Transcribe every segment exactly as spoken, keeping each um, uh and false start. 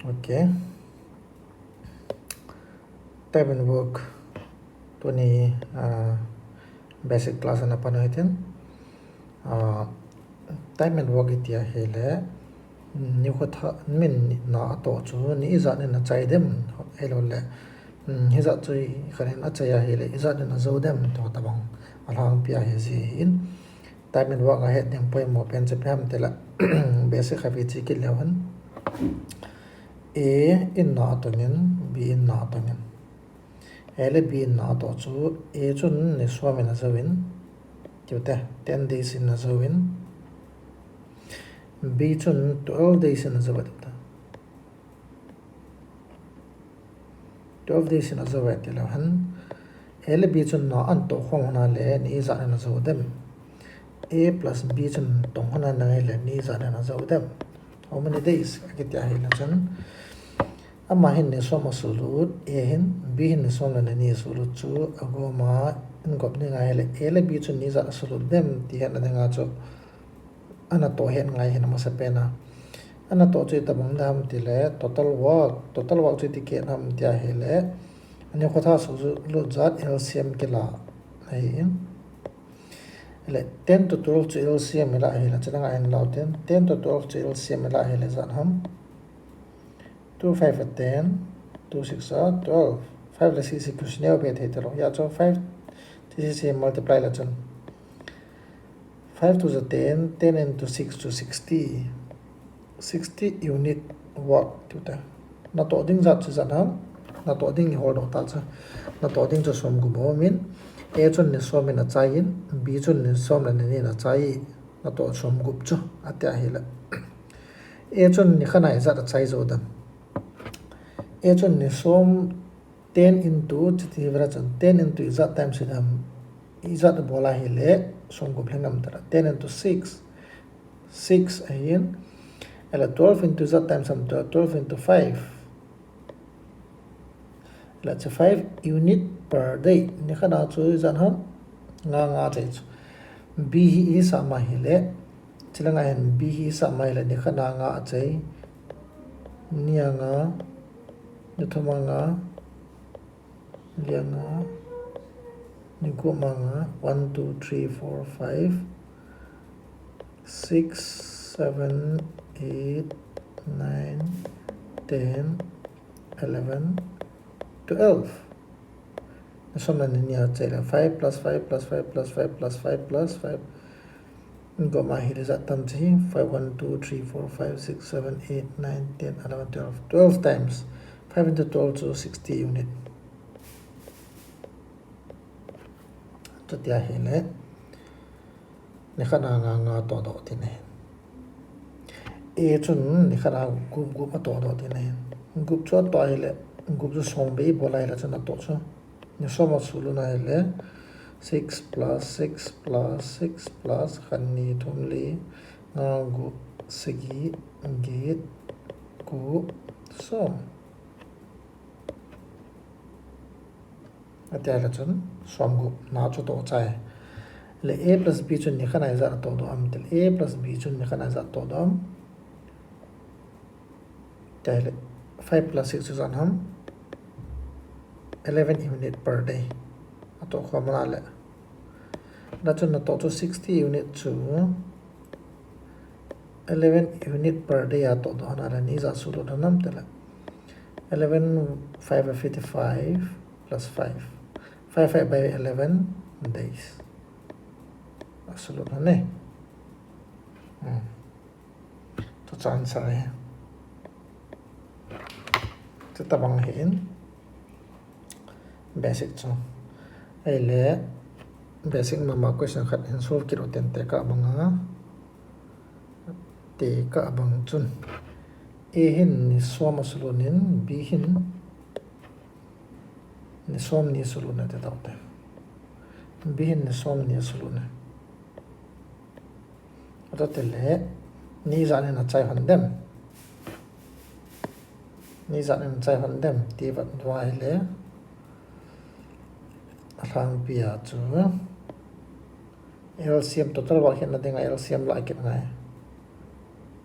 Okay. Time and work. Tuni, ah, basic class ana pan u hitin. Ah, time and work iti ahile, mm, nikho tha, min nina atoh chu ni ijat in achai dem, ahilou le, mm, hijat chu ikhat in achai ahile, ijat in ajou dem, tua tabang alhangpi ahi jin. Time and work ahet ding poimo pen chu ipi ham itile, basic khat vei che kit leu hen. A in na atongin, B in na atongin. A le B in na atoh chu, A chun ni som in ajouvin, tiute, ten days in ajouvin, B chun twelve days in ajouve, tiute. Twelve days in ajouve tileu hen, A le B chun na atoh khom hon a le ni ijat in ajou dem. A plus B chun tong hon a le ni ijat in ajou dem. How many days? Akiti ahile chun, ama hin ni som asulut, A hin, B hin ni som le ni ni asulut chu, agoma in gop ding ahile, A le B chun ni ijat asulut dem, ti hetna dinga chu, ana toh het ngai hin amasapen a. Ana toh chu itabang ding ham itile, total work, total work chu iti kit ham iti ahile, ani khotha sulut jat L C M kila ahin. Ahile, ten to twelve chu L C M ila ahile, chulanga hin lau ten, ten to twelve chu L C M ila ahile ijat ham. Two five a ten, two six a twelve. Five le six hi kusineo be thei talou. Hia chu five, this is a multiply le chun. Five twos a ten, ten into six chu sixty. Sixty unit work, tiute. Natoh ding jat chu ijat ham, natoh ding ihol doh ta chu. Natoh ding chu som gup aumin, A chun ni som in achai in, B chun ni som le ni ni in achai, natoh som gup chu, ati ahile. A chun ni khat a ijat achai jou dem. A chun ni som, ten into, chuti vela chun, ten into ijat times ijat ham, ijat abol ahile, som gup lhing ham itile, ten into six, six ahin, ahile twelve into ijat times ham itile, twelve into five. Ahile chu five unit per day. Ni khat a chu ijat ham, nga nga achai chu. B hi isah ma ahile, chulanga hin B hi isah ma ahile, ni khat a nga achai. Ni a nga, ni thum a nga, li a nga, ni gup a nga, one, two, three, four, five, six, seven, eight, nine, ten, eleven, twelve. Ni som le ni ni achai le, five plus five plus five plus five plus five plus five. Gop ma ahile ijat tam chu hi, five, one, two, three, four, five, six, seven, eight, nine, ten, eleven, twelve. Twelve times. Five into twelve chu sixty unit. Chuti ahile, ni khat a nga nga atoh doh tina ahi. A chun ni khat a gup gup atoh doh tina ahi. Gup chu atoh ahile, gup chu som be ibol ahile chun atoh chu. Ni som asulut ahile, six plus six plus six plus khat, ni, thum, li, nga, gup, sagi, get, ko, som. Ati ahile chun, som gup na chu atoh chai. Le A plus B chun ni khat a ijat atoh doh ham itile, A plus B chun ni khat a ijat atoh doh ham. Ati ahile, five plus six chu ijat ham, eleven unit per day. Atoh khom a le. Hia chun natoh chu sixty unit chu eleven unit per day a toh doh hon a le ni ijat sulut hon ham itile. Eleven five a fifty-five plus five. Five five by eleven days. Asulut hon e. Hmm. Chu chu answer ahi. Chuti tabang ahin. Basic chu. Ahile, basic mama question khat hin solve kit u hite, tekah banga. Tekah bang chun, A hin ni som asulut in, B hin ni som ni asulut in ati taute. B hin ni som ni asulut in. Ati le, ni ijat in achai hon dem. Ni ijat in achai hon dem, ti vet uva ahile, alhangpi a chu L C M, total work hetna dinga L C M lah kit ngai.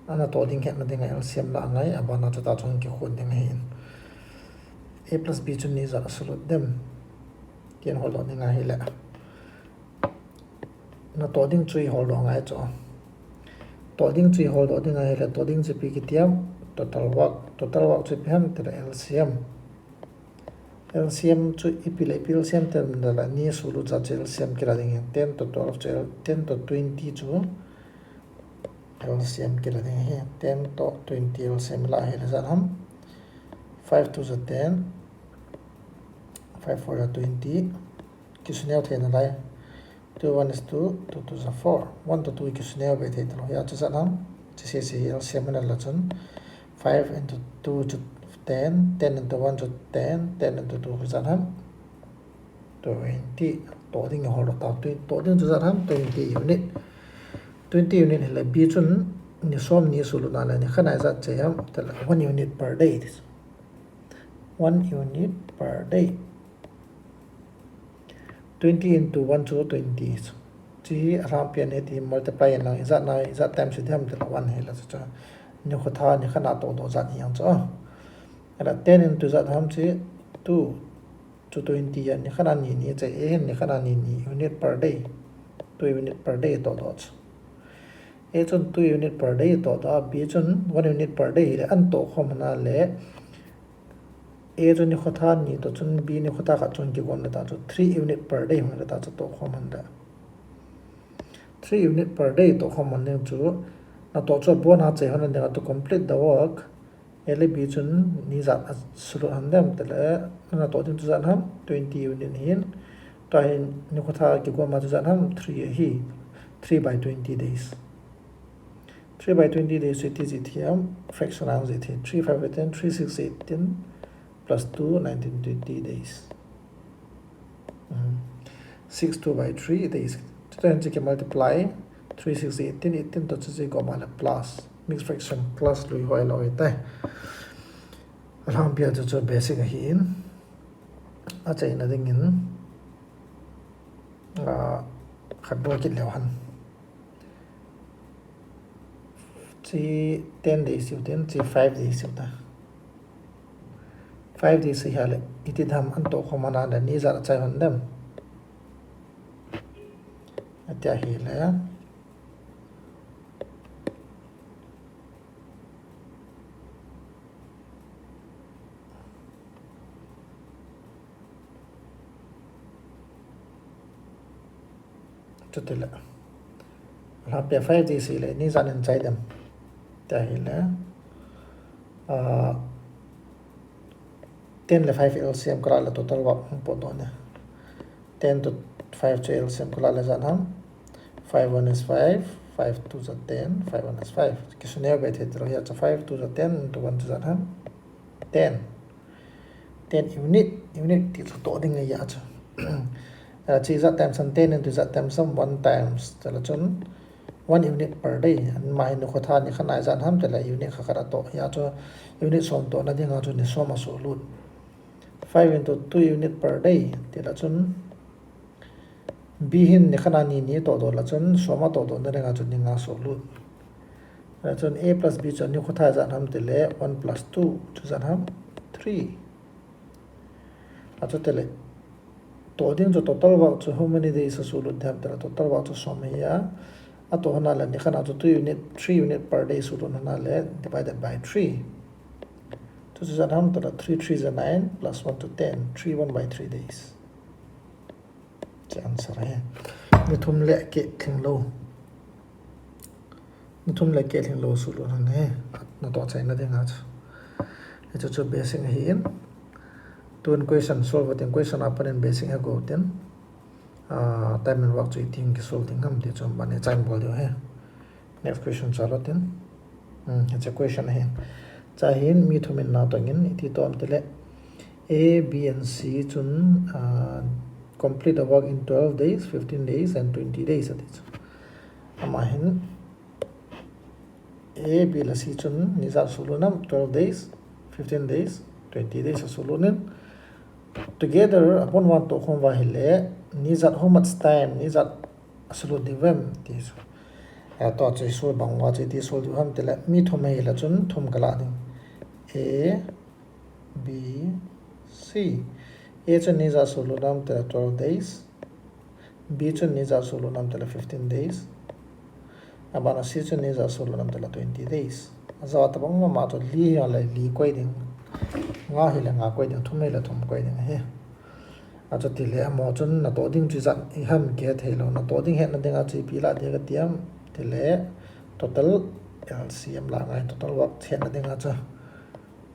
Ana toh ding hetna dinga L C M la angai, abana chu ta chu hung kikhun ding ahin. A plus B chu ni ijat asulut dem. Tin holdoh ding ahile. Na toh ding chu iholdoh ngai chu. Toh ding chu iholdoh ding ahile, toh ding chu ipi kiti ham, total work. Total work chu ipi ham tile L C M. L C M chu ipi le ipi L C M ti ham tile ni asulut jat chu L C M kila ding ahin. Ten to twelve chu L-, ten to twenty chu L C M kila ding ahi. Ten to twenty L C M la ahile ijat ham. Five two ja ten. Five four ja twenty. Kisuneo thei nalai. Two one is two, two two ja four. One to two kisuneo be thei talou. Hia chu ijat ham. Chu sese hi L C M na la chun. Five into two chu ten, ten into one chu ten, ten into two chu ijat ham. Twenty. Toh ding iholdoh ta. Twen-, toh ding chu ijat ham. Twenty unit. Twenty unit hile B chun ni som ni asulut na le ni khat na ijat chai ham. Tile one unit per day. One unit per day. Twenty into one chu twenty. Chu hi alhangpi a ni ti multiply in lang ijat na, ijat times iti ham tile one hile chu chu. Ni khat tha, ni khat na toh doh jat hi jeng chu. Ahile ten into ijat ham chu two. Chu twenty a ni khat na ni ni chai ahin, ni khat na ni ni unit per day. Two unit per day toh doh chu. A chun two unit per day toh doh a, B chun one unit per day hile ana toh khom hon a le. A chu ni khat tha ni toh chun B ni khat tha khat chun kigom le ta chu three unit per day hung le ta chu toh khom hon le. Three unit per day toh khom hon ding chu. Na toh chu abon a chai hon ding a to complete the work. A le B chun ni ijat asulut hon dem tile, na toh ding chu ijat ham, twenty unit ahin. Tua hin ni khat tha kigom a chu ijat ham, three ahi. Three by twenty days. Three by twenty days chu iti ji thei ham, fraction a hung ji thei. Three five eighteen, three six eighteen, plus two, nineteen, twenty days. Mm. Six two by three days. Chuti hin chu kimultiply, three six eighteen, eighteen toh chu chu igom a le plus. Mixed fraction plus lui hoi lou ahitai. Alhangpi a chu chu basic ahin. Achaina dingin, ah, khat bol kit leu hen. Chu ten days hiu tin, chu five days hiu ta. Five days hi ahile, iti ham ana toh khom hon a le ni ijat achai hon dem. Ati ahile. Chuti le. Alhangpi a five days hile, ni ijat in chai dem. Ati ahile. Ah, ten le five L C M kala le total work hung pot doh ne. Ten to five chu L C M kala le ijat ham. Five one is five, five two ja ten, five one is five. Kisuneo be thei talou hia chu five two ja ten into one chu ijat ham. Ten. Ten unit, unit ti chu toh ding ahi a chu. Ah, chu ijat times ham, ten into ijat times ham, one times. Tile chun one unit per day. Ama hi ni khat tha ni khat na ijat ham tile unit khat khat atoh. Hia chu unit som tohna dinga chu ni som asulut. Five into two unit per day. Tile chun B hin ni khat na ni ni toh doh le chun som atoh dohna dinga chu ni nga asulut. Tile chun A plus B chu ni khat tha ijat ham tile one plus two chu ijat ham three. Achu tile. Toh ding chu total work chu how many days asulut dem tile total work chu som ahi a. Atoh hon a le ni khat na chu two unit, three unit per day asulut hon a le divided by three. Chu chu ijat ham tile three three ja nine plus one chu ten, three one by three days. Chu answer ahi. Ni thum le keh lhinglou. Ni thum le keh lhinglou asulut hon e. Na toh achaina dinga chu. Hichu chu basic ahin. Tun question solve tin, question a pat in basic hi go tin. Ah, time and work chu iti hung kisolve ding ham ti chu ban in chaina bol diu ahi. Next question chu lou tin. Hmm, hichu question ahin. Chu hin mi thum in na toh in iti toh ham tile. A, B and C chun, ah, complete the work in twelve days, fifteen days and twenty days ati chu. Ama hin A, B le C chun ni ijat asulut nam, twelve days, fifteen days, twenty days asulut in. Together, abon uva toh khom uva ahile, ni ijat how much time, ni ijat asulut diu vem ti chu. Ato chu isolve bang uva chu iti solve diu ham tile mi thum ahile chun thum kalah ding. A, B, C. A chun ni ijat solve nam tile twelve days. B chun ni ijat solve nam tile fifteen days. Abana C chun ni ijat solve nam tile twenty days. Ajat tabang mama chu li hi le li koi ding. Nga hile nga koi ding, thum hile thum koi ding ahi. Achuti le amaho chun natoh ding chu ijat ham kithei lou. Natoh ding hetna dinga chu ipi lah ding kati ham tile total L C M lah ngai, total work hetna dinga chu.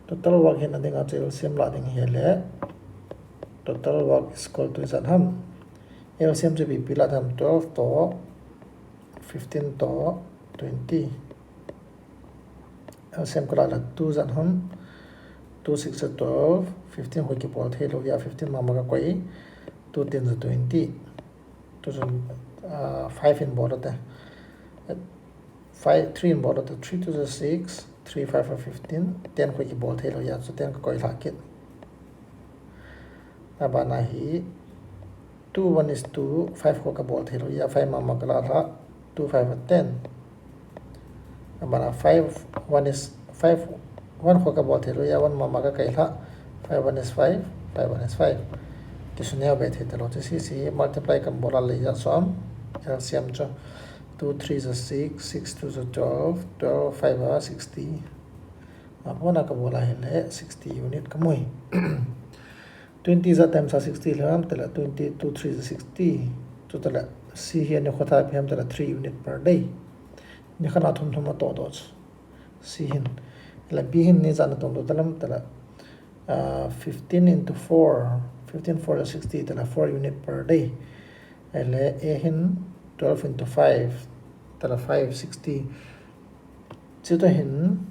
Total work hetna dinga chu L C M lah ding hile total work is equal to ijat ham. L C M chu ipi lah ding ham, twelve to fifteen to twenty. L C M kalah le two ijat ham, two six are twelve, fifteen koi kibol thei lou ahi, fifteen mama kakoi, two ten are twenty. Two chun, ah, five in bol ute. Five, three in bol ute, three two are six, three five are fifteen, ten koi kibol thei lou ahi, chu ten kakoi lha kit. Abana hi, two one is two, five koi kabol thei lou ahi, five mama kalah lha, two five are ten. Abana five one is five, one koi kabol thei lou ahi, one mama kakai lha, five one is five, five one is five. Kisuneo be thei talou chu sisi multiply kabol a le ijat som, L C M chu two three are six, six two are twelve, twelve five are sixty. Abana kabol a hile sixty unit kamu hi. Twenty ijat times a sixty le ham tile twenty, two three are sixty. Chutile C hi ani khotha ipi ham tile three unit per day. Nikhat a thum thum atoh doh chu. C hin. Le B hin ni ijat natoh doh talou ham tile, ah, fifteen into four, fifteen four are sixty tile four unit per day. Le A hin twelve into five tile five sixty. Chuti hin,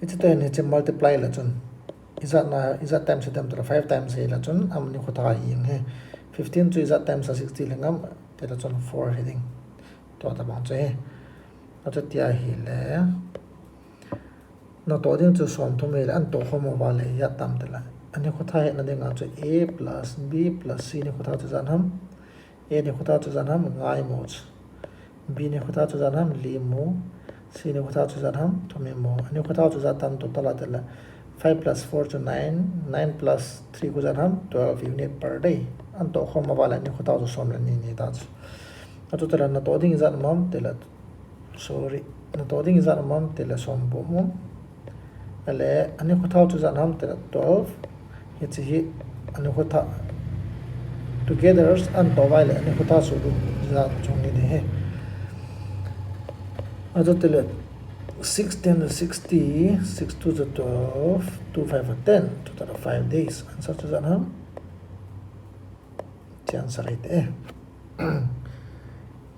chuti hin hiche multiply le chun. Ijat na, ijat times hitam tile five times hile chun, amani khotha hi jeng ahi. Fifteen chu ijat times a sixty le ngam, tile chun four hi ding. Tua tabang chu ahi. Achuti ahile. Natoh ding chu som thum hile, anatoh khom uva le ijat tam tile. Ani khotha hetna dinga chu A plus B plus C ni khotha chu ijat ham. A ni khotha chu ijat ham, nga imu chu. B ni khotha chu ijat ham, li imu. C ni khotha chu ijat ham, thum imu. Ani khotha chu ijat tam total a tile. Five plus four chu nine, nine plus three chu ijat ham, twelve unit per day. Anatoh khom uva le ani khotha chu som le ni ni ta chu. Achuti le natoh ding ijat ham tile, sorry, natoh ding ijat ham tile som bou mu. Ale ani khotha chu ijat ham tile twelve. Hiche hi ani khotha together anatoh uva le ani khotha solut ijat chung ni ahi. Achuti le six ten are sixty, six two are twelve, two five are ten, total five days. Answer chu ijat ham. Hiche answer hite.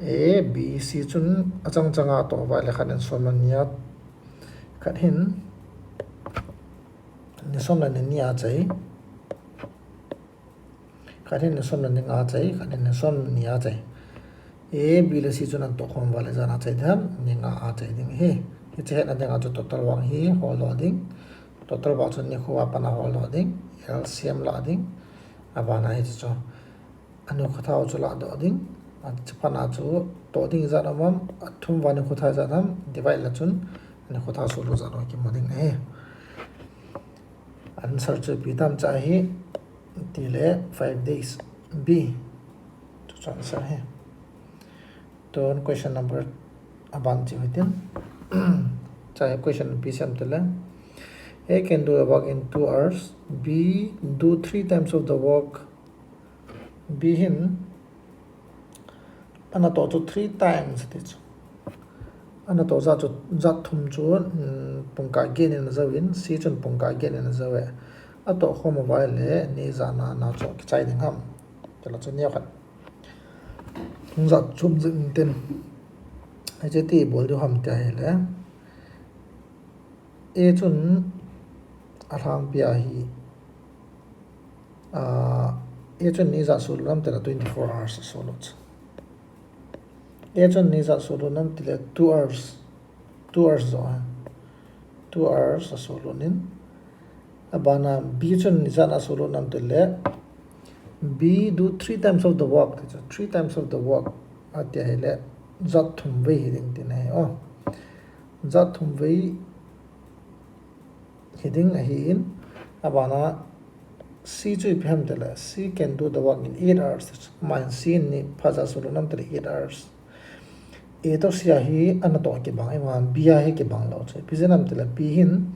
A, B, C chun achang changa atoh uva le khat in som le ni a, khat hin ni som le ni a chai. Khat hin ni som le ni nga chai, khat hin ni som ni a chai. A, B le C chun anatoh khom uva le ijat a chai ding ham, ni nga a chai ding ahi. Hiche hetna dinga chu total work hi hol doh ding. Total work chu nikho a pat a hol doh ding. L C M lah ding. Abana hiche chu. Ani khotha chu lah doh ding. Ache pat a chu toh ding ijat ham, athum uva ani khotha ijat ham, divide le chun ani khotha solut ijat ho kimu ding ahi. Answer chu ipi tam cha ahi tile five days. B. Chu chu answer ahi. Tun question number aban chu hitin. Cha hi question ipi ham tile. A can do a work in two hours. B do three times of the work. B hin anatoh chu three times ti chu. Anatoh jat chu, jat thum chu, um, pungkah get in ajou in, C chun pungkah get in ajou e. Atoh khom uva le, ni ijat na, na chu kichai ding ham. Tile chu neokhat. Jat thum jing tin. Hiche ti bol diu ham tia hile. A chun alhangpi a hi, ah, A chun ni ijat solut nam tile twenty-four hours asolut. A chun ni ijat solut nam tile two hours, two hours jo, two hours asolut in. Abana B chun ni ijat asolut nam tile B do three times of the work, three times of the work. Atia hile, jat thum vei hiding tina ahi. Oh. Jat thum vei hiding ahin, abana C chu ipi ham tile, C can do the work in eight hours. Main C in ni phaja sulu nam tile eight hours. A toh C a hi ana toh kibang, ima B a hi kibang lou chu. Ipi jeh ham tile, B hin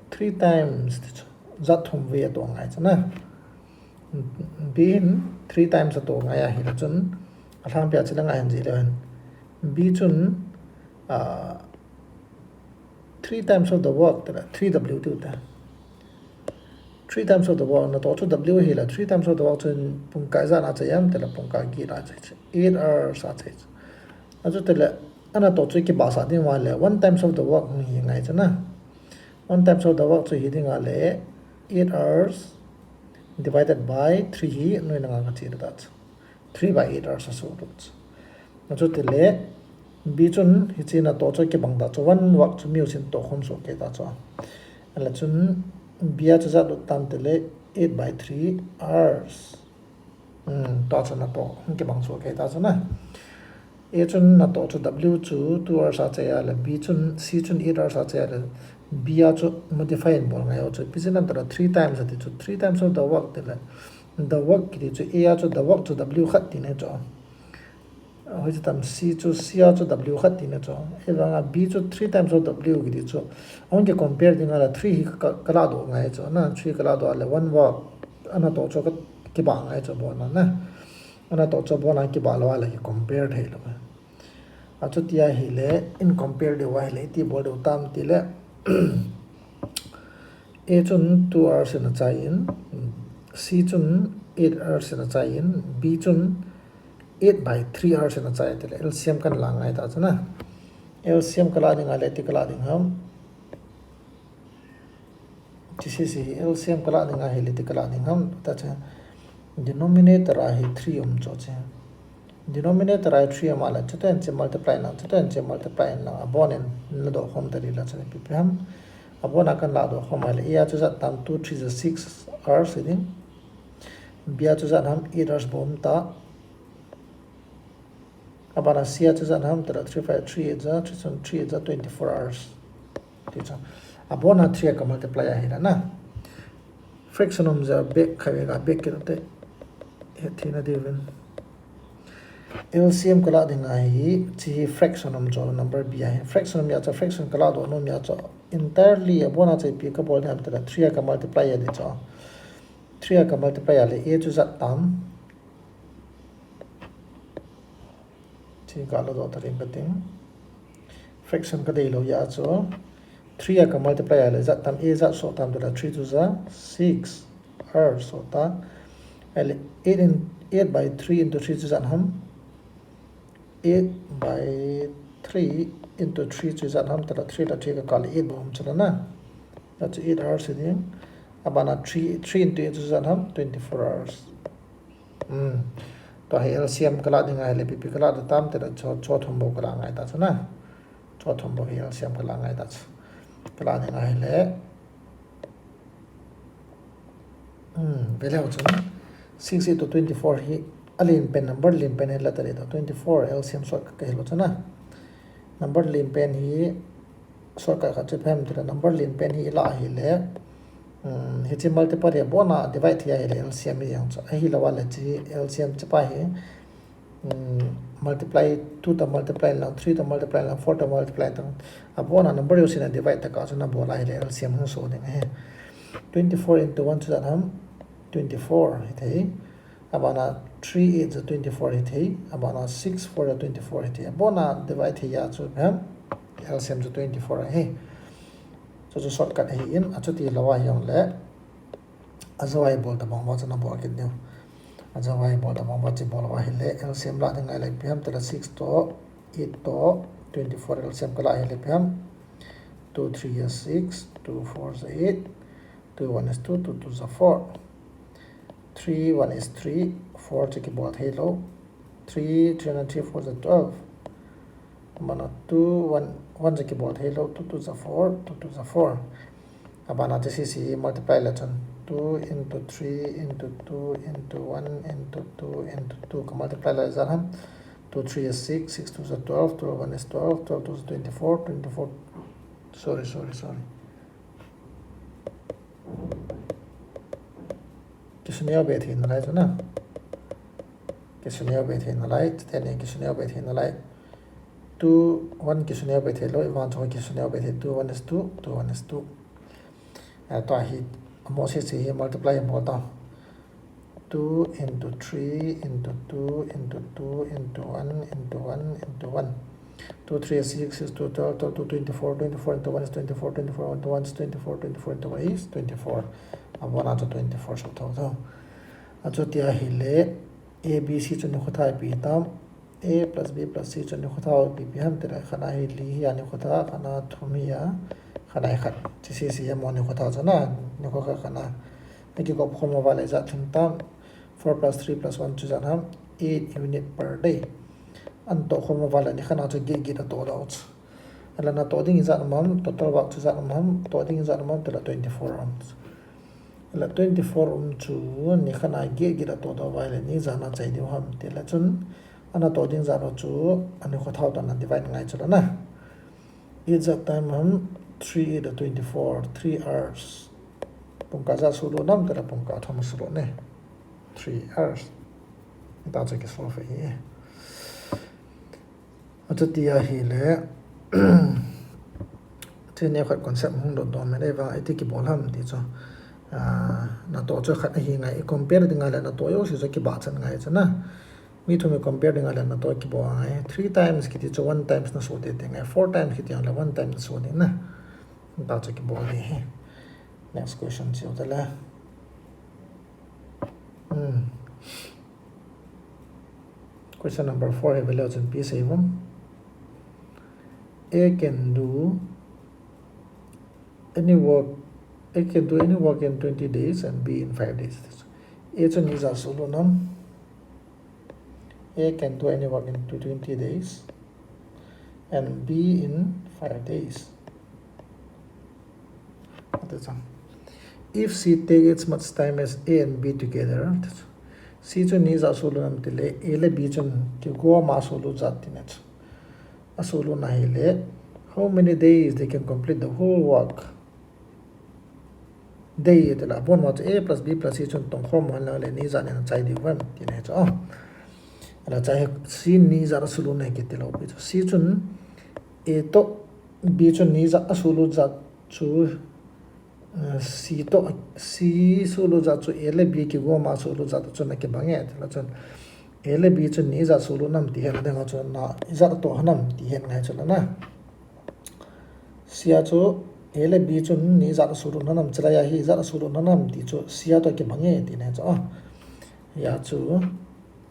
three times ti chu. Jat thum vei atoh ngai chu na. B hin three times atoh ngai ahile chun, alhangpia chu le ngai hin ji le hin. B chun, uh, three times of the work, tile, three W ti u te. Three times of the work, natoh chu W hile, three times of the work chu pungkah ijat a chai ham tile, pungkah get a chai chu. Eight hours a chai chu. Achu tile, anatoh chu kibahsah ding uva le, one times of the work hi ngai chu na. One times of the work chu hiding a le, eight hours divided by three hi, noi na nga ka chi da chu. Three by eight hours asoh chu. Achu tile, B chun hiche natoh chu kibang ta chu, one work chu miusin tohkhom soh kei ta chu. Ahile chun, B a chu jat lut tam tile, eight by three hours. Hmm, tua chu natoh, kibang soh kei ta chu na. A chun natoh chu W chu two hours a chai a le, B chun, C chun eight hours a chai a le, B a chu modify in bol ngai u chu. Ipi jeh ham tile three times ati chu, three times of the work tile, the work kiti chu, A a chu the work chu W khat tina chu. Hoiche tam C chu, C a chu W khat tina chu. Ahivanga B chu three times of W kiti chu. Ahung ki compare ding a le three hi ka, ka ladoh ngai chu. Na three ka ladoh a le one work, anatoh chu ka kibah ngai chu abon a na. Anatoh chu abon a kibah lou a le ki compare thei lou. Achuti ahile, in compare diu ahile, iti bol diu tam tile, A chun two hours in achai in, C chun eight hours in achai in, B chun eight by three hours in achai tile, L C M kana la ngai ta chu na. L C M ka la ding ahile, iti ka la ding ham. Hiche C C hi L C M ka la ding ahile, iti ka la ding ham, ta chu denominator a hi three um chu chu. Denominator a hi three um a le, chuti in chu multiply in lang, chuti in chu multiply in lang, abon in ladoh khom ta ding la chu ipi ipi ham. Abon a kana ladoh khom ahile, A a chu jat tam two three ja six hours hiding. B a chu jat ham eight hours bou um ta. Abana C a chu jat ham tile three five, three eight ja, three seven, three eight ja, twenty-four hours. Ti chu. Abon a three a ka multiply ahile na. Fraction um ja back khai ve ka back kit u te. Hetthei na diuvin. L C M ka la ding ahi, hiche hi fraction um chu number B a hi. Fraction um a chu fraction ka ladoh nom a chu entirely abon a chu ipi ka bol ding ham tile three a ka multiply a ding chu. Three a ka multiply a le A chu jat tam. Hiche ka ladoh ta ding ka ting. Fraction ka dei lou a chu. Three a ka multiply a le jat tam, A jat soh tam tile three two ja six, R soh ta. Ahile eight in, eight by three into three chu jat ham. Eight by three into three chu jat ham tile three le three ka kal le eight bou um chu la na. Jat chu eight hours hiding. Abana three, three into eight chu jat ham twenty-four hours. Hmm. Tua hi L C M ka la ding ahile, ipi ipi ka la ding tam tile, chu, chu thum bou ka la ngai ta chu na. Chu thum bou hi L C M ka la ngai ta chu. Ka la ding ahile. Hmm, ve leu chun. Six into twenty-four hi, alen pen, number len pen hi la ta le ta. Twenty-four L C M shortcut ka hi lou chu na. Number len pen hi, shortcut khat chu ipi ham tile number len pen hi i la ahile, um, hiche multiple hi abon a divide thei ahile L C M hi jeng chu. Ahilou a le hiche L C M chu pa hi, um, multiply two toh multiply in lang, three toh multiply in lang, four toh multiply in lang. Abon a number jousen a divide tah a chu na bol ahile L C M hung soh ding ahi. Twenty-four into one chu jat ham, twenty-four hi thei. Abana three eight ja twenty-four hi thei, abana six four ja twenty-four hi thei. Abon a divide thei a chu ipi ham, L C M chu twenty-four ahi. Chu chu shortcut ahi in, achuti lou a hi jong le. Ajou a i bol tabang uva chu na bol kit diu. Ajou a i bol tabang uva chu bol uva ahile, L C M la ding ahile ipi ham tile six toh, eight toh, twenty-four L C M ka la ahile ipi ham. Two three ja six, two four ja eight, two one is two, two two ja four. Three one is three, four chu kibol thei lou. Three, three one, three four ja twelve. Abana two one, one chu kibol thei lou, two two ja four, two two ja four. Abana hiche C C multiply le chun two into three into two into one into two into two ka multiply le jat ham. Two three is six, six two is twelve, twelve one is twelve, twelve two is twenty-four, twenty-four. Sorry, sorry, sorry. Kisuneo be thei nalai chu na. Kisuneo be thei nalai, teni kisuneo be thei nalai. Two one kisuneo be thei lou, one chu kisuneo be thei, two one is two, two one is two. Eh, tua hi, amo se se hi multiply mo ta. Two into three into two into two into one into one into one. Two three is six, six two twelve, twelve two twenty-four, twenty-four into one is twenty-four, twenty-four into one is twenty-four, twenty-four into one is twenty-four. Amo na chu twenty-four so thou thou. Achuti ahile, A B C chu nikho tha ipi tam. A plus B plus C chu nikho tha ipi ipi ham tile, khat na hi li hi a nikho tha, khat na thum hi a, khat na hi khat. Chi C C M one nikho tha chu na, nikho khat khat na. Nikikop khom uva le ijat thim tam, four plus three plus one chu ijat ham, eight unit per day. Ana toh khom uva le nikhat na chu get get a toh dau chu. Ahile natoh ding ijat um ham, total work chu ijat um ham, toh ding ijat um ham tile twenty-four um. Ahile twenty-four um chu nikhat na get get a toh dau uva le ni ijat na chai diu ham tile chun, ana toh ding ijat u chu, anikho tha u toh na divide ngai chu la na. Ijat time ham, three eight a twenty-four, three hours. Pungkah ijat sulut nam tile pungkah thum sulut ne. Three hours. Hita chu kisolve hi. Achuti ahile, tuni khat concept hung dot dot me le vang iti kibol ham ti chu. Ah, natoh chu khat ahi ngai, i compare ding a le natoh jouse chu kibah chan ngai chu na. Mi thum i compare ding a le natoh kibol ngai. Three times kiti chu one times naso tei tei ngai. Four times kiti a le one times naso ding na. Hita chu kibol ding hi. Next question chu tale. Hmm. Question number four hi veleu chun pi sei vang. A can do any work, A can do any work in twenty days and B in five days. A chu ni ijat sulut nam. A can do any work in twenty days and B in five days. Ati chang. If C take as much time as A and B together, C chu ni ijat sulut nam tile, A le B chun kigoma sulut ijat tina chu. Asulut na hile, how many days they can complete the whole work? Day tile, abon ma chu A plus B plus C chun tong khom uva le ni ijat nin achai diu vem, tina chu. Ah. Ahile chai hi, C ni ijat asulut na hi kiti lou pi chu. C chun A toh B chun ni ijat asulut ijat chu, eh, C toh, C sulut ijat chu A le B kigoma sulut ijat chun akibang e, tile chun A le B chun ni ijat sulut nam ti het ding a chun na ijat toh nam ti het ngai chu la na. C a chu A le B chun ni ijat asulut nam, chulai a hi ijat asulut nam ti chu C a toh kibang e tina chu. Ah. Hia chu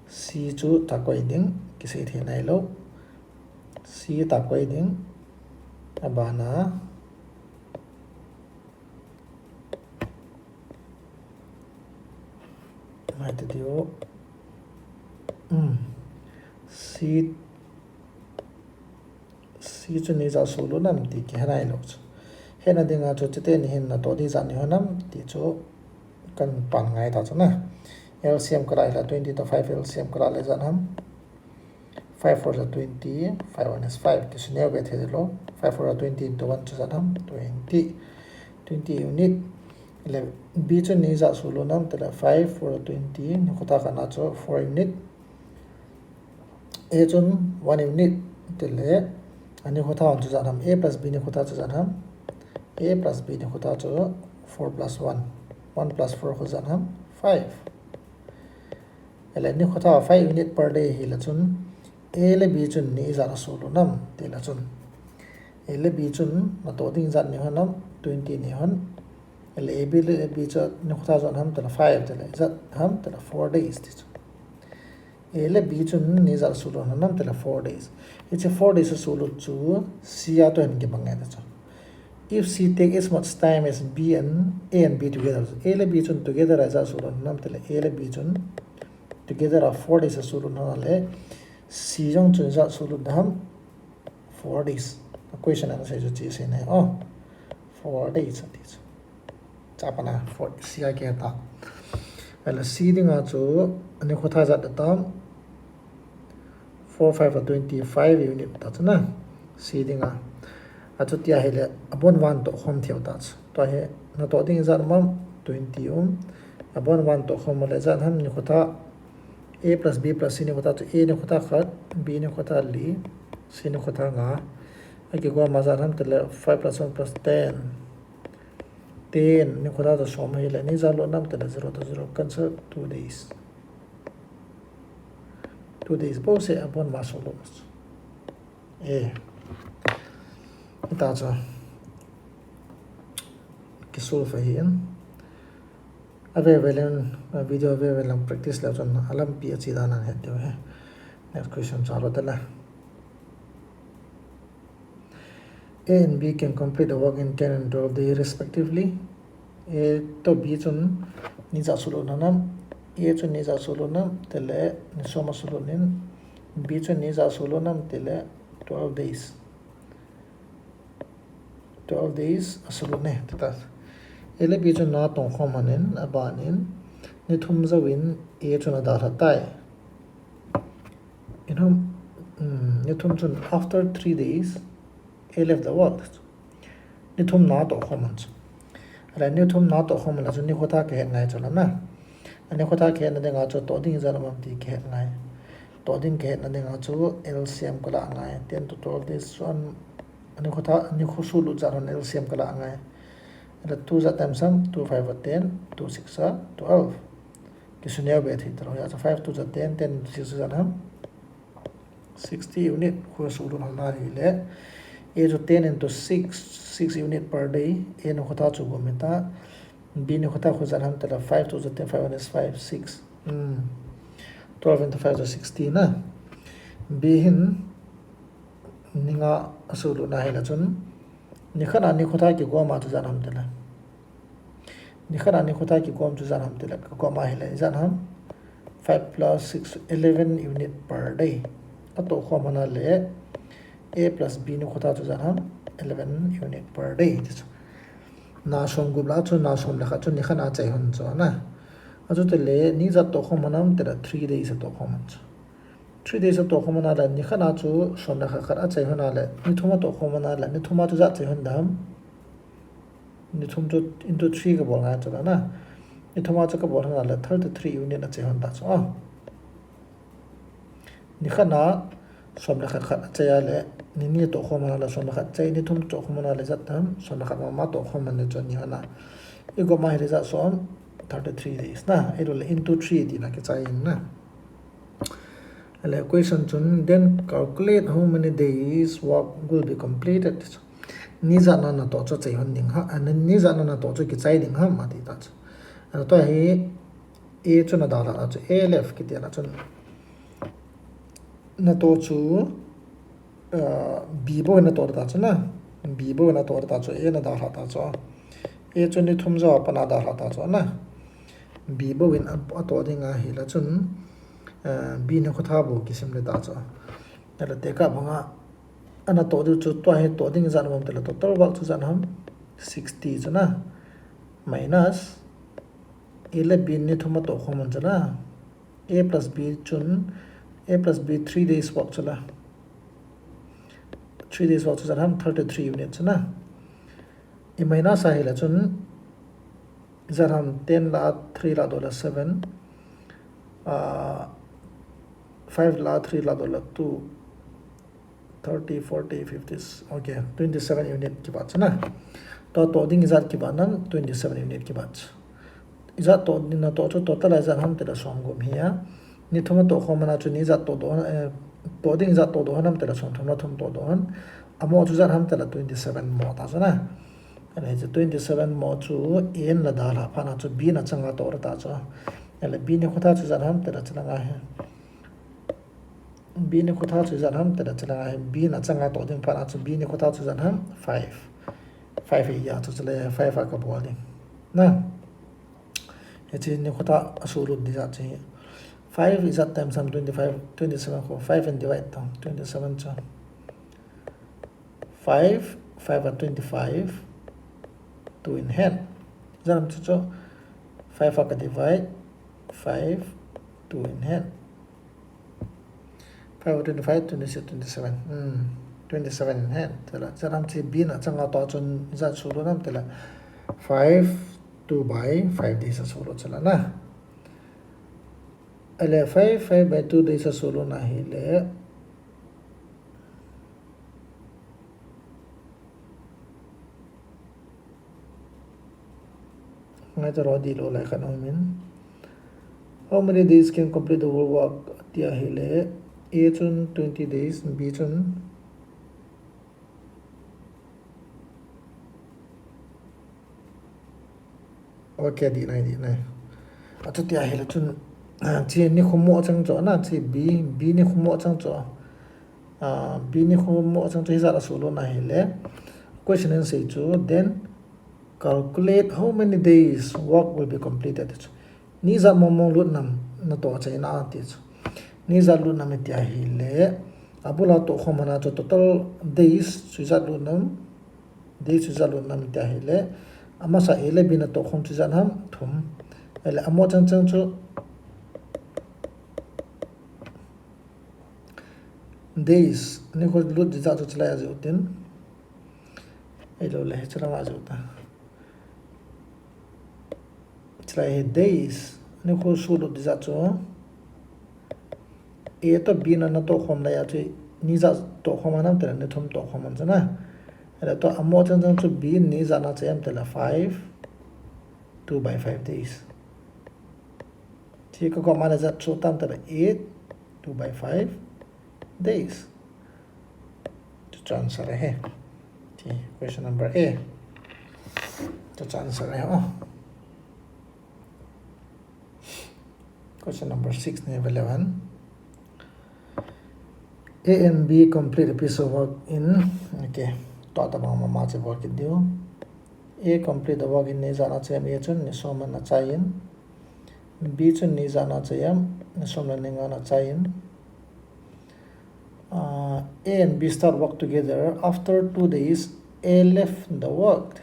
C chu ta koi ding, kisei thei nai lou. C ta koi ding. Abana. Mai te diu. Hmm. C, C chu ni ijat sulut nam ti kihe nai lou chu. Hena ding a chu chuteni hin natoh ding ijat ni ho nam ti chu kan pan ngai ta chu na. L C M kala ila twenty toh five L C M kala le ijat ham. Five four is twenty, five one is five. Kisuneo be thei lou. Five four is twenty into one chu ijat ham, twenty. Twenty unit. Ahile B chu ni ijat sulut nam tile five four is twenty, nikho tha khat na chu four unit. A chun one unit tile, anikho tha u chu ijat ham, A plus B nikho tha chu ijat ham. A plus B nikho tha chu four plus one. One plus four chu ijat ham, five. Ahile nikho tha five unit per day hile chun, A le B chun ni ijat asulut nam tile chun. A le B chun natoh ding ijat ni ho nam, twenty ni hon. Ahile A B le B chu nikho tha ijat ham tile five tile, ijat ham tile four days ti chu. A le B chun ni ijat sulut nam tile four days. Hiche four days asulut chu C a toh hin kibang e ti chu. If C take as much time as B and A and B together. A le B chun together a ijat sulut nam tile A le B chun together a four days asulut na le C jong chun ijat sulut ham four days. A question ana sei chu chi sei nai. Oh, four days ati chu. Chapana four C a kei ta. Ahile C ding a chu anikho tha ijat tam. Four five a twenty-five unit ta chu na. Si dinga. Achuti ahile abon uva toh khom thei u ta chu. Tua hi natoh ding ijat um am, twenty um. Abon uva toh khom le ijat ham, nikho thah. A plus B plus C nikho thah chu A nikho thah khat, B nikho thah li, C nikho thah nga. Akigom a ijat ham tile five plus one plus ten. Ten nikho thah chu som ahile ni ijat lut nam tile zero to zero cancel, two days. Two days bou seh abon uva solve lut. Eh. Hita chu kisolve ahin. Ave ave leng, video ave ave leng practice leu chun alampi ache dan ahin het diu ahi. Next question chu alo tale. A and B can complete the work in ten and twelve days respectively. A toh B chun ni ijat solut nam, A chun ni ijat solut nam tile ni som asolut in, B chun ni ijat solut nam tile twelve days. Twelve days asolut ne, tita. A le B chun natoh khom hon in, aban in, ni thum jouvin A chun adalha tai. Ina, um, ni thum chun after three days, A left the work. Ni thum natoh khom hon chu. Ahile ni thum natoh khom hon le chu nikho thah kihet ngai chu la na. Nikho thah kihetna dinga chu toh ding ijat um am ti kihet ngai. Toh ding kihetna dinga chu L C M kalah ngai. Ten to twelve days chu an, nikho thah, nikho solut ijat hon L C M kalah ngai. Ahile two ijat times ham, two five a ten, two six a twelve. Kisuneo be thei talou, hia chu five two ijat ten, ten into six ijat ham, sixty unit khu solut hon ahile. A chu ten into six, six unit per day. A nikho thah chu gom hita. B nikho thah khu ijat ham tile five two ijat ten, five one is five, six. Hmm. Twelve into five chu sixty na. B hin ni nga asolut na ahile chun. Nikhat a nikho thah kigom a chu ijat ham tile. Nikhat a nikho thah kigom chu ijat ham tile, kigom ahile ijat ham. Five plus six, eleven unit per day. Atoh khom hon le A plus B nikho thah chu ijat ham, eleven unit per day. Ti chu. Na som gup lah chu, na som le khat chu nikhat a chai hon chu na. Achuti le ni ijat toh khom hon am tile three days atoh khom hon chu. Three days atoh khom hon le, nikhat a chu som le khat khat achai hon le, ni thum atoh khom hon le, ni thum a chu ijat chai hon dam. Ni thum chu into three kabol ngai chu la na. Ni thum a chu kabol hon le, thirty-three unit achai hon ta chu a. Nikhat a som le khat khat achai a le, ni ni toh khom hon le, som le khat chai, ni thum toh khom hon le ijat tam, som le khat mama toh khom hon le chu ni hon a. Igom ahile ijat som, thirty-three days na. Ahilou le into three tina kichai in na. Ahile question chun, then calculate how many days work will be completed. Ni ijat na natoh chu chai hon ding ham, ah, ni ijat na natoh chu kichai ding ham ati ta chu. Ahile tua hi A chun adalha ta chu, A left kiti na chun. Natoh chu, ah, B bou natoh ta chu na. B bou natoh ta chu, A nadalha ta chu. A chu ni thum jou a pat nadalha ta chu na. B bou in a, atoh ding ahile chun, ah, B nikho thah bou kisim le ta chu. Ahile tekah banga, anatoh diu chu tua hi toh ding ijat um am tile total work chu ijat ham sixty chu na. Minus, A le B ni thum atoh khom hon chu la. A plus B chun, A plus B three days work chu la. Three days work chu ijat ham thirty-three unit chu na. I minus ahile chun, ijat ham ten lah a three ladoh le seven. Ah, five lah a three ladoh le two. Thirty, forty, fifty, okay, twenty-seven unit kivat chu na. Tua toh ding ijat kivat nam, twenty-seven unit kivat chu. Ijat toh ding natoh chu total a ijat ham tile som gup hi a. Ni thum atoh khom hon a chu ni ijat toh doh, eh, toh ding ijat toh doh hon am tile som thum le thum toh doh hon. Amo chu ijat ham tile twenty-seven mo ta chu na. Ahile chu twenty-seven mo chu A nadalha phat na chu B nachang a toh ta chu. Ahile B nikho thah chu ijat ham tile chu la ngai hi. B nikho thah chu ijat ham tile chu la ngai hi. B nachang a toh ding phat na chu B nikho thah chu ijat ham five. Five hi a chu chu le five a kabol ding. Na. Hiche nikho thah asolut ding ijat chu hi. Five ijat times ham twenty-five, twenty-seven khu five in divide tong, twenty-seven chu. Five, five a twenty-five, two in hand. Ijat ham chu chu, five a ka divide, five, two in hand. Five twenty-five, twenty-six, twenty-seven. Hmm. Twenty-seven hen. Tela, tela ham chi B na changa to chun ijat sulut nam tela. Five, two by five days asulut tela na. Ahile five, five by two days asulut na hile. Ngai ta ro di lo lai khat aumin. How many days can complete the whole work? Tia hile. A chun twenty days, B chun. Okay, di nai, di nai. Achuti ahile chun, ah, chi nikho mo chang cho na, chi B, B nikho mo chang cho. Ah, B nikho mo chang cho hijat asulut na hile. Question in sei chu, then calculate how many days work will be completed. Ni ijat mong mong lut nam natoh chai na ti chu. Ni ijat lut nam tia hile. Abula tohkhom na chu total days chu ijat lut nam. Days chu ijat lut nam tia hile. Amasa A le B natohkhom chu ijat ham thum. Ahile amo chang chang chu days, nikho lut ijat chu chilai aji utin. Ahilou le, chilai aji uta. Chilai hi days, nikho sulut ijat chu. A to B na natohkhom lai a chu, ni ijat tohkhom nam tela ni thum tohkhom chu na. Ahile to amo chang chang chu B ni ijat na chai am tela five, two by five days. Chi ka ko ma le ijat chu tam tela eight, two by five days. Chu answer ahi. Chi question number A. Chu answer ahi, oh. Question number six ni eleven. A and B complete a piece of work in, okay, to tabang mama che work in diu. A complete the work in ni ijat na chai am, A chun ni som na chai in. B chun ni ijat na chai am, ni som le ni nga na chai in. Uh, A and B start work together. After two days, A left the work.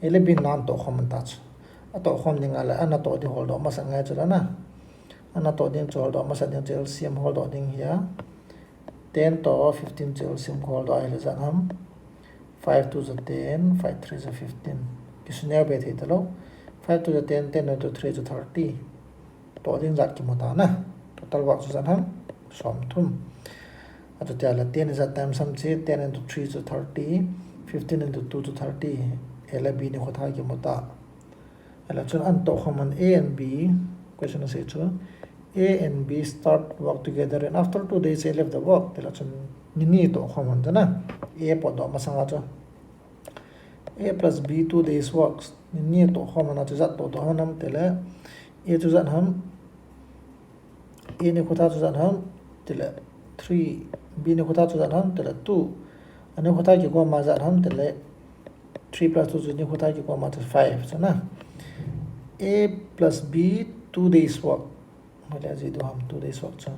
A le B na natohkhom ta chu. Atohkhom ding ahile, anatoh ding holdoh masa ngai chu la na. Anatoh ding chu holdoh masa ding chu L C M holdoh ding hi a. Ten to fifteen chu L C M holdoh ahile ijat ham. Five two ja ten, five three ja fifteen. Kisuneo be thei talou. Five two ja ten, ten into three chu thirty. Toh ding ijat kimu ta na. Total work chu ijat ham, som thum. Achuti ahile ten ijat times ham chi, ten into three chu thirty, fifteen into two chu thirty. A le B nikho tha kimu ta. Ahile chun anatohkhom an A and B, question asei chu, A and B start work together and after two days A left the work. Tela chun ni ni tohkhom an chu na. A potdoh masanga chu. A plus B two days works. Ni ni tohkhom na chu ijat tohdoh hon am tile. A chu ijat ham. A nikho tha chu ijat ham. Tile three. B nikho tha chu ijat ham. Tile two. Anikho tha kikoma ijat ham. Tile three plus two chu nikho tha kikoma chu five. Chu na. A plus B two days work. Male aji diu ham two days work chu.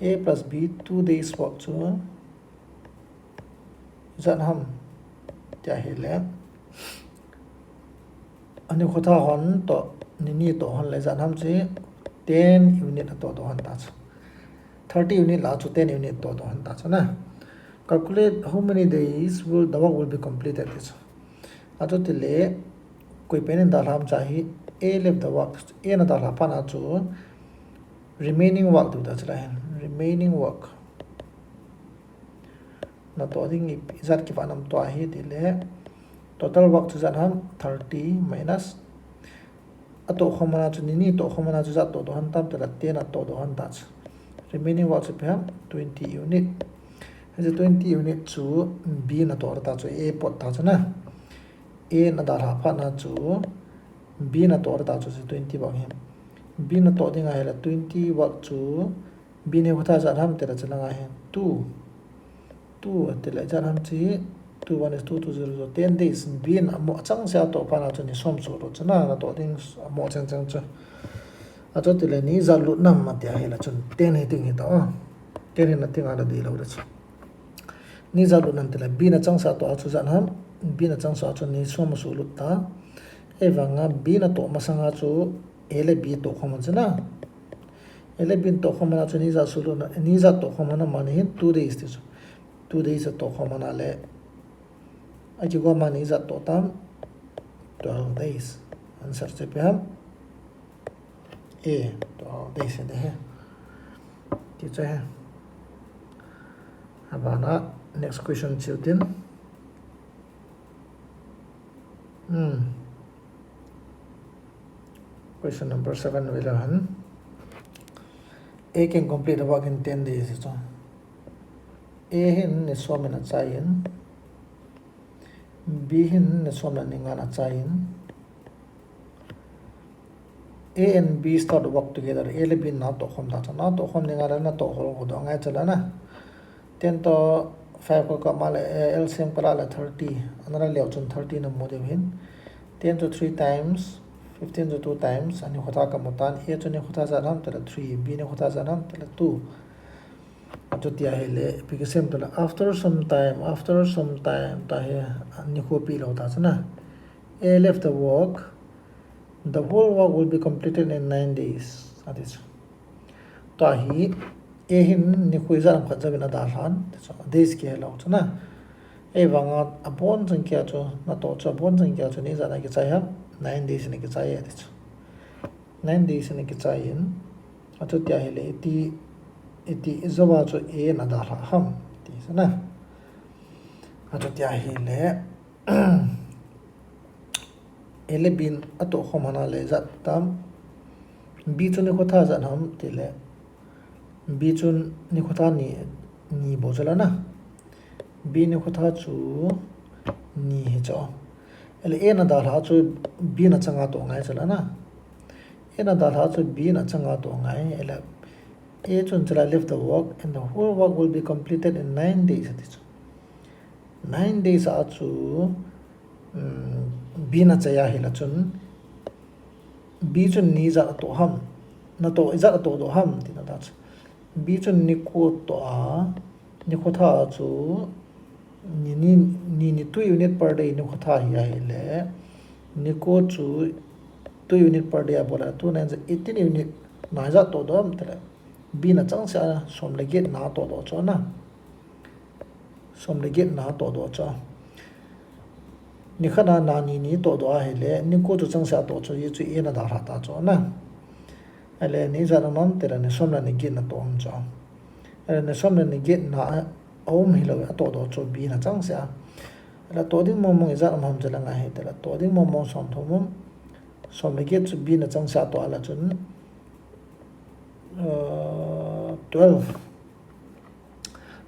A plus B two days work chu. Ijat ham. Tia hile. Anikho tha hon to, ni ni toh hon le ijat ham chi ten unit atohdoh hon ta chu. Thirty unit la chu ten unit tohdoh hon ta chu na. Calculate how many days will the work will be completed ti chu. Achuti le, koi pen in dalha ham cha hi, A left the work, A na dalha phat na chu, remaining work diu ta chu la hin, remaining work. Natoh ding ijat kivah nam toh ahi tile, total work chu ijat ham thirty minus. Atohkhom na chu ni ni tohkhom na chu ijat tohdoh hon tam tile ten atohdoh hon ta chu. Remaining work chu ipi ham twenty unit. Hiche twenty unit chu B natoh ta chu A pot ta chu na. A na dalha phat na chu B natoh ta chu twenty work hi. B natoh ding ahile twenty work chu B nikho tha ijat ham tile chu langa hin two. Two tile ijat ham chi two one is two, two zero zero, ten days. B na amo chang se atoh phat na chu ni som sulut chu na, natoh ding amo chang chang chu. Achuti le ni ijat lut nam tia hile chun ten hi ding hi ta o. Ten hi na ding ahile di lou le chu. Ni ijat lut nam tile B na chang se atoh a chu ijat ham. B na chang se a chu ni som sulut ta. Ahivanga B natoh masanga chu A le B tohkhom chu na. A le B in tohkhom hon a chu ni ijat sulu na, ni ijat tohkhom hon a mani hin two days ti chu. Two days a tohkhom hon a le. Akigong a mani ijat toh tam, twelve days. Answer chu ipi ham? A, twelve days hi de he. Ti chu he. Abana next question chu tin. Hmm. Question number seven vele hen. A can complete the work in ten days chu. A hin ni som in achai in. B hin ni som le ni nga in achai in. A and B start work together. A le B in ana tohkhom ta chu. Ana tohkhom ni nga le ana toh hol doh angai chu la na. Ten to five ko kap ma le, eh, L C M kala le thirty. Ana la leu chun thirty namu diu hin. Ten chu three times, fifteen chu two times, ani kho tha kamu tan, A chu ni kho tha ijat ham tile three, B ni kho tha ijat ham tile two. Achuti ahile, ipi kisem tile, after some time, after some time, ti hi, nikho pe lou ta chu na. A left the work, the whole work will be completed in nine days. Ati chu. Tua hi, A hin nikho ijat ham khat jouvin adalhan, ti chu, days kihe lou chu na. Ahivanga, abon chang kia chu, natoh chu, abon chang kia chu, ni ijat a kichai ham, nine days in kichai e, ti chu. Nine days in kichai in, achuti ahile, iti, iti ijou a chu A in adalha ham, ti chu na. Achuti ahile, A le B in atohkhom hon a le ijat tam. B chu ni kho tha ijat ham tile. B chu ni kho tha ni, ni bou chu la na. B ni kho tha chu ni hi chu. Ahile A in adalha chu B in achang a toh ngai chu la na. A in adalha chu B in achang a toh ngai. Ahile A chun chu la left the work and the whole work will be completed in nine days ati chu. Nine days a chu, um, B in achai ahile chun, B chun ni ijat atoh ham, natoh ijat atoh doh ham, ti na ta chu. B chun nikho toh a, nikho tha a chu, ni, ni, ni, ni two unit per day nikho tha hi ahile, nikho chu two unit per day abol a, two nine ja eighteen unit, na ijat toh doh ham tile. B in achangseh a som le get na atoh doh chu na. Som le get na atoh doh chu. Nikhat a na ni ni toh doh ahile, nikho chu changseh a toh chu, hichu A in adalha ta chu na. Ahile ni ijat um ham tile ni som le ni get na toh um chu. Ahile ni som le ni get na aum hilou a atoh doh chu B in achangseh a. Ahile toh ding mong mong ijat um ham chu la ngai hi tile toh ding mong mong som thum um. Som le get chu B in achangseh a toh a la chun, uh, twelve.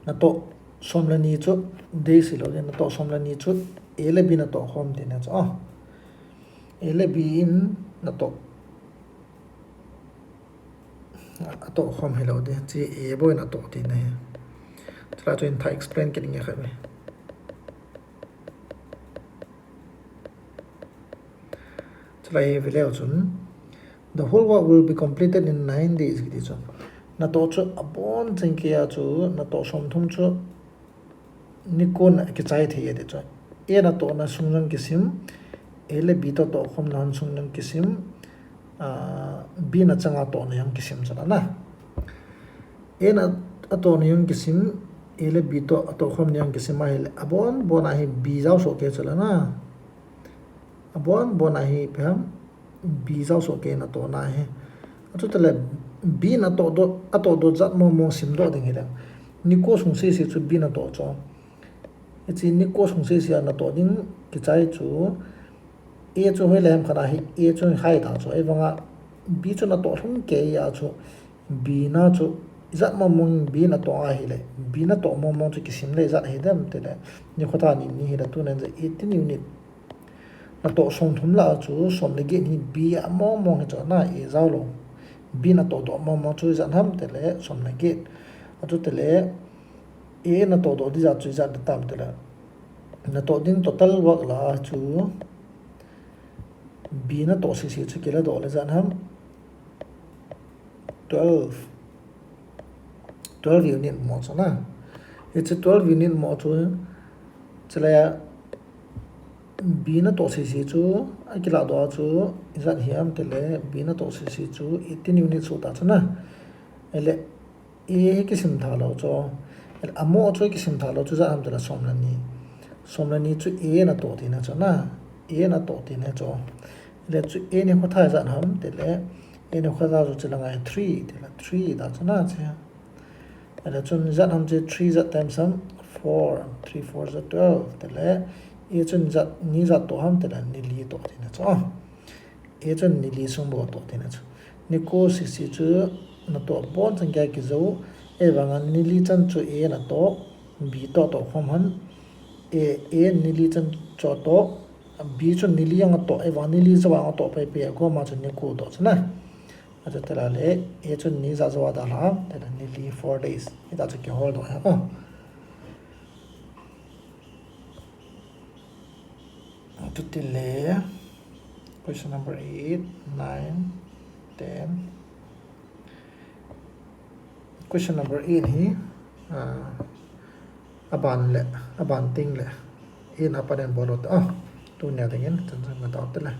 Natoh som le ni chu, days hilou ding, natoh som le ni chu, A le B in atohkhom ti na chu, ah. A le B in natoh, atohkhom hilou ding, hiche A bou in atoh ti na hi. Chula chu hin tha explain kit nge khat ve. Chulai hi veleu chun, the whole work will be completed in nine days kiti chu. Natoh chu abon cheng keiya chu, natoh somthum chu nikon a kichai thei e ti chu. A natohna sung jong kisim, A le B toh tohkhomna sung jong kisim, ah, B nachanga tohna jong kisim chu na. A na, atohna jong kisim, A le B toh, atohkhomna jong kisim ahile, abon bon a hi B jao soh kei chu la na. Abon bon a hi ipi ham, B jao soh kei natohna hi. Achutale B natoh doh, atoh doh jat mong mong simdoh ding hileng. Nikho sung sese chu B natoh chu. Hiche nikho sung sese a natoh ding kichai chu. A chu hoilai ham khat a hi, A chu hai ta chu. Ahivanga B chu natoh lhung kei a chu. B na chu, ijat mong mong B natoh ahile, B natoh mong mong chu kisim le ijat hidem tile, nikho tha ni ni hile two nine ja eighteen unit. Natoh somthum lah a chu, som le get hi B a mong mong hi chu na A jao lou. B natoh doh mong mong chu ijat ham tile, som le get. Achutile, A natoh doh ding jat chu ijat ding tam tile. Natoh ding total work lah a chu, B natoh sese chu kila doh le ijat ham. Twelve. Twelve unit mo chu na. Hiche twelve unit mo chu. Chule B natoh sese chu. Akila doh chu. Ijat hiam tile. B natoh sese chu. Eighteen unit soh ta chu na. Ele A hi kisim tha lou chu. Ele amo chu kisim tha lou chu ijat ham tile som le ni. Som le ni chu A natoh tina chu na. A natoh tina chu. Ele chu A nikho tha ijat ham tile. A nikho tha chu chule ngai three tile three ta chu na chu. Ele chun ijat ham chu three ijat times ham four, three four ijat twelve tile. A chun ijat ni ijat toh ham tile ni li toh tina chu. A chun ni li sung bou toh tina chu. Ni ko sisi chu natoh bon chan kei kijou. Ahivanga ni li chan chu A natoh, B toh toh khom ham. A, A ni li chan chu toh, B chun ni li jong atoh, ahivang ni li jou vang atoh pai pai, agoma chu ni ko toh chu na. Achu tela le, A chun ni ijat jou a dalha, tela ni li four days. Hita chu kihol doh ha. Oh. Chuti le, question number eight, nine, ten. Question number eight hi, ah, aban le, aban ting le, in apan in bol u ta, ah, tunia dingin, chan chan ma ta te le.